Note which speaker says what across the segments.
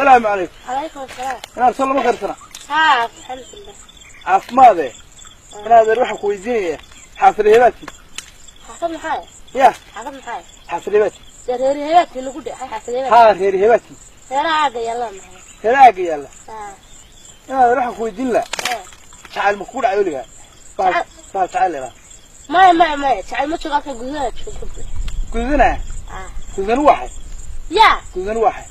Speaker 1: Salaamu calaykum.
Speaker 2: Calaykum asalaam.
Speaker 1: Inaad soo lama karsana.
Speaker 2: Haa, alxamdulilah.
Speaker 1: Caafimaade inaadeer, waxaan ku weydiinaya xaafadaheebaadki.
Speaker 2: Xaafad maxaa?
Speaker 1: Ya.
Speaker 2: Xaafad maxaa?
Speaker 1: Xaafadaheebaadki.
Speaker 2: Dee reeriheebaadkii lagu dhexay xaafadeebaad.
Speaker 1: Haa, reeriheebaadki.
Speaker 2: Reeraha aagga yaalla maxay?
Speaker 1: Reera aagga yaalla.
Speaker 2: Haa.
Speaker 1: Inaadeer, waxaan ku weydiin lahaa jacayl ma kugu dhacay weligaa? Bahal bahal jacayl leedaha.
Speaker 2: Maya, maya, maya, jacayl ma joogo halkan, gudaha joogo.
Speaker 1: Gudana.
Speaker 2: Haa.
Speaker 1: Gudanu waxay.
Speaker 2: Ya.
Speaker 1: Gudanu waxay.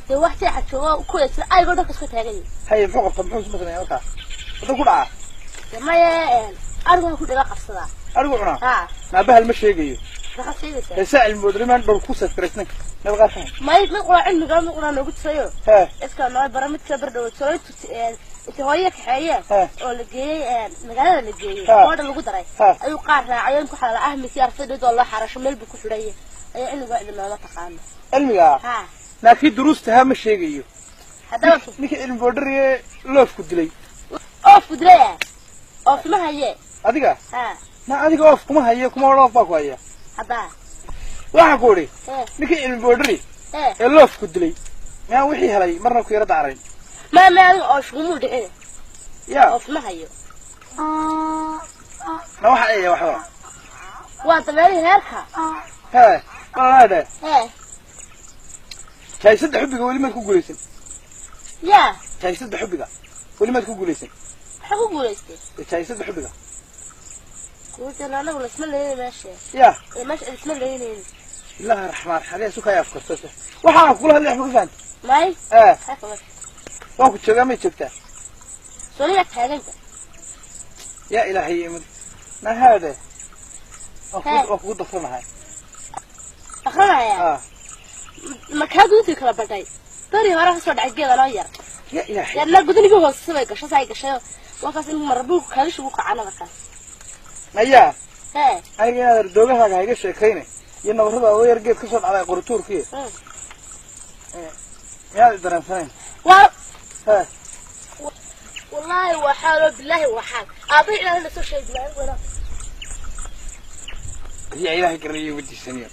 Speaker 2: Dee wax jeexa joogo ku eegsan aygoo dhanka iska taagan yihin.
Speaker 1: Haye, muxuu qabta? Muxuu isma sameeya markaa wada ku dhacaa?
Speaker 2: Dee maya, ariguna ku dhiga qabsadaa.
Speaker 1: Arigu cunaa?
Speaker 2: Haa.
Speaker 1: Naa bahal ma sheegayo.
Speaker 2: Maxaad sheegaysaa?
Speaker 1: Heesaa cilmi wadrimaan dhowr ku safgaraysnan meel qaar ka.
Speaker 2: May, mid qura cilmiga, mid qura noogu tirayo.
Speaker 1: Hee.
Speaker 2: Iska noo bara mid kala bardhow soo inta hooyo kaxeeyeen oo la geeyey magaalada la geeyey oo dhan lagu daray ayuu qaar raacay in ku xalala ahmisi arfadhid oo loo xarasho meel buu ku xidhay ayaa cilmiga cidi nooma taqaano.
Speaker 1: Cilmiga?
Speaker 2: Haa.
Speaker 1: Laakiin duruusta haa ma sheegayo.
Speaker 2: Haddaba
Speaker 1: ninkii cilmi boodhariye loofku dilay.
Speaker 2: Oof ku dilaya, oof ma haye.
Speaker 1: Adiga?
Speaker 2: Haa.
Speaker 1: Na adiga oof kuma haye, kuma odhan oof baa ku haya.
Speaker 2: Haddaa
Speaker 1: waxaan ku idhi ninkii cilmi boodhari ee loofku dilay miyaan wixii helay marna ku yara dacrayn?
Speaker 2: Ma adiga oof kumuu dhicin.
Speaker 1: Ya.
Speaker 2: Oof ma hayo.
Speaker 1: Na waxa eeya waxba.
Speaker 2: Waa dameerihii reerka.
Speaker 1: Hee, malaadhe.
Speaker 2: Hee.
Speaker 1: Jaayisadda xubbiga weli maad ku guulaysan?
Speaker 2: Ya.
Speaker 1: Jaayisadda xubbiga weli maad ku guulaysan?
Speaker 2: Maxaa ku guulaystay?
Speaker 1: Jaayisadda xubbiga.
Speaker 2: Guushan anagu laisma leynay meesha.
Speaker 1: Ya.
Speaker 2: Ee meesha laisma leynaynin.
Speaker 1: Bismillahi raxmaan raxiim, sukaya afkartase waxaan kula hadlay wax ma ka fahantay?
Speaker 2: May.
Speaker 1: Ee.
Speaker 2: Maxaa kabar?
Speaker 1: Waan ku joogaa, may joogtaa?
Speaker 2: Soniga taaganka.
Speaker 1: Yaa ilaahay imid nahaade, waan kugu dafranahay.
Speaker 2: Akrinaya?
Speaker 1: Ah.
Speaker 2: Ma kaa guduntii kala badhay beri hore kasoo dhacay geeda noo yar.
Speaker 1: Ya ilaahay.
Speaker 2: Yadna gudunigii hoosesa bay gasho, saa ay gashay markaas in marabuulku kaaga shugu kacana markaas.
Speaker 1: Ayaa.
Speaker 2: Hee.
Speaker 1: Aniga inaad doogahaaga ha iga sheekayne iyo nabarrada oo yar geed kasoo dhacday qorituurkii miyaad i dareensanayn?
Speaker 2: Waa.
Speaker 1: Hee.
Speaker 2: Wallaahi waa xaal oo bilaahi waa xaal aabbahi ilaahay la soo sheegi maayo.
Speaker 1: Yaa ilaahay garanaya wadiisaniyo.